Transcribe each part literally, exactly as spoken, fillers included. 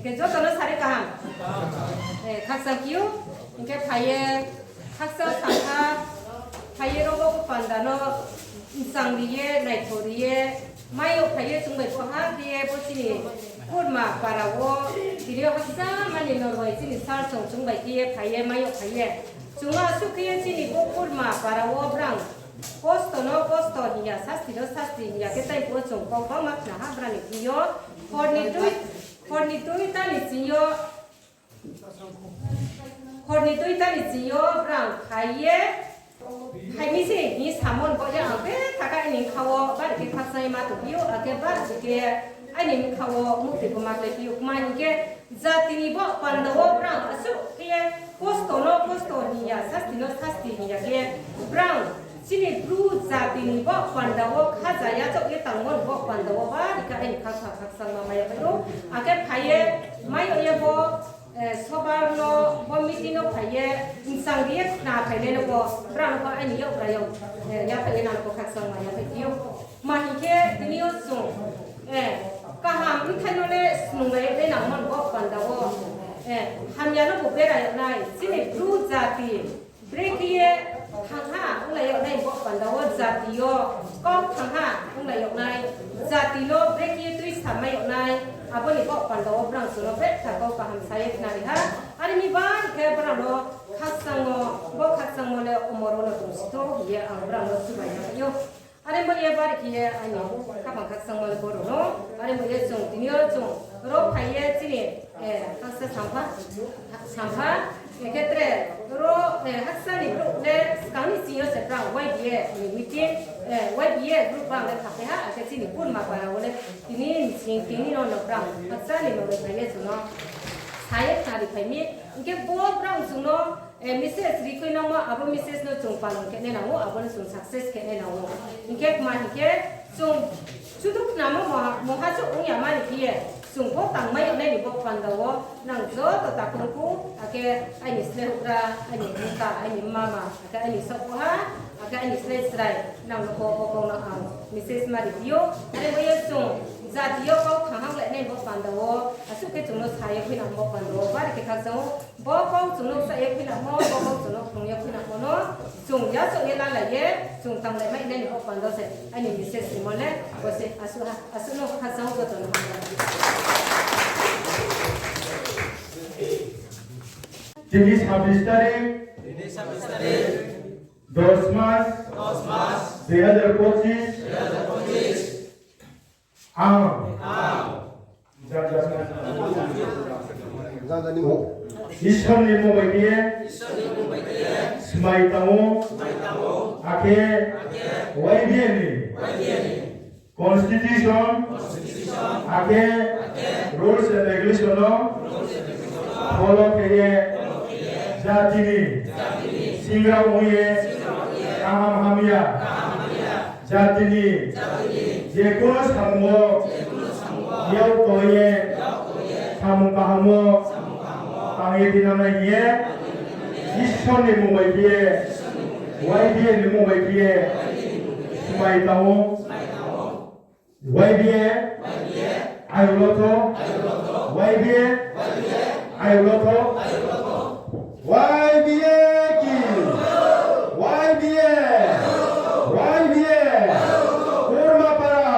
Khe joto no sari kaham. Eh, khakchang khe ou, hing khe phai ye, khakchang sangha, phai ye rogo bo panda no, mchang ri ye, naithou ri ye, mai yo phai ye, chung bai bo ha khe ye, bo chini Kurma para wo, tini yo hakcha mani noroi chini sir song chung bai khe ye, phai ye, mai yo phai ye. Chung asuh khe ye chini bo Kurma para wo brang kosto no kosto hing ya, sasti no sasti hing ya khe, tei phuh wo chung kau bangma khna ha brang ni thing yo. Hor ni dui, hor ni dui ta ni ching yo, hor ni dui ta ni ching yo brang phai ye, phai mi se hing samo ni bo ye ang betha khe aini bkha wo bari khe khakchang ye ma tongphi ou, akhe bari khe aini bkha wo muhtoi pho ma khlai phi ou. Kma hing khe, jati ni bo panda wo brang asuh khe ye kosto no kosto hing ya, sasti no sasti hing ya khe, brang chini Bru jati ni bo panda wo khaja ya chouh ye tangmo ni bo panda wo bari khe aini khakchang khakchangma mai ya phai ou. Akhe phai ye, mai yo ye bo, eh, sobar no, bo meeting no phai ye, mchang ri ye khna phainai no bo, brang no pho aini yakgra yo, eh, yaphai ye nang no pho khakchangma yaphai phi ou. Ma hing khe tini yo chung, eh, kaham bthai no le snunglai yag nai nangmo ni bo panda wo, eh, hamya no bo bera yag nai, chini Bru jati, brekhe ye thangha onglai yag nai bo panda wo jati yo, kau thangha onglai yag nai, jati no brekhe ye tuisamai yag nai, abo ni bo panda wo brang chung no betha kau kaham sa ye khnari ha. Are mi bari khe brang no khakchangmo, bo khakchangmo le omor wo no tongsi thou hing ye ang brang no chubai ya phai ou. Are bo ye bari khe ye aini khaphang khakchangmo le boro no. Are bo ye chung tini yo chung ro phai ye chini, eh, hakcha sampha, sampha, eh, khe tre ro, eh, hakcha ni brouh le skang ni ching yo se brang Y B A ni meeting, eh, Y B A group brang le khaphai ha, akhe chini Kurma para wo le tini ni ching tini no no brang hakcha ni no le phai ye chung no sa ye khnari phai mi. Hing khe bo brang chung no, eh, message ri khui nangmo, abo message no chung palon khe nai nang ou, abo no chung success khe nai nang ou. Hing khe kma hing khe, chung chudu khnamo moha, moha chouh ong ya mani khe ye, chung pho tangmai yag nai ni bo panda wo, nang joto takhu khu, akhe aini slehouhgra, aini mta, aini mama, akhe aini saohkuha, akhe aini sleh chrai, nang no pho bo kau no ang message ma ri phi ou. Are bo ye chung jati yo kau thangha onglai nai bo panda wo, asuh khe chung no sa ye khui nang bo panda wo, bari khe khakchang ou. Bo kau chung no kcha ye khui nangmo, bo kau chung no khrung ye khui nangmo no, chung yachaoh ye lalai ye, chung tanglai mai nai ni bo panda se, aini message rimo le, bo se asuh ha, asuh no khakchang ou joto no hambai. Tini sabis tarik, dos mas, dui hazar pochis, ang Isor ni mmung bai khe ye smai tang ou, akhe Y B A ni constitution, akhe rules and regulation no follow khe ye jati ni singra ong ye kaham hamya, jati ni jekuno samung wo yak tong ye samung kaham wo tang ye thinang nai hing ye, Isor ni mmung bai khe ye, Y B A ni mmung bai khe ye smai tang ou. Y B A, ayuloto. Y B A, ayuloto. Y B A ki. Y B A, Y B A, Kurmapara,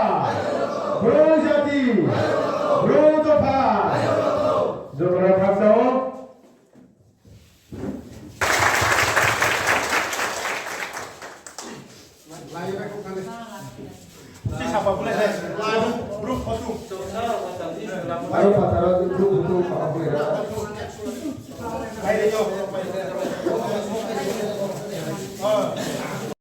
Bru jati, Bru dopha. Joto no khakchang ou. Aro phathar wo group photo kha bo ya.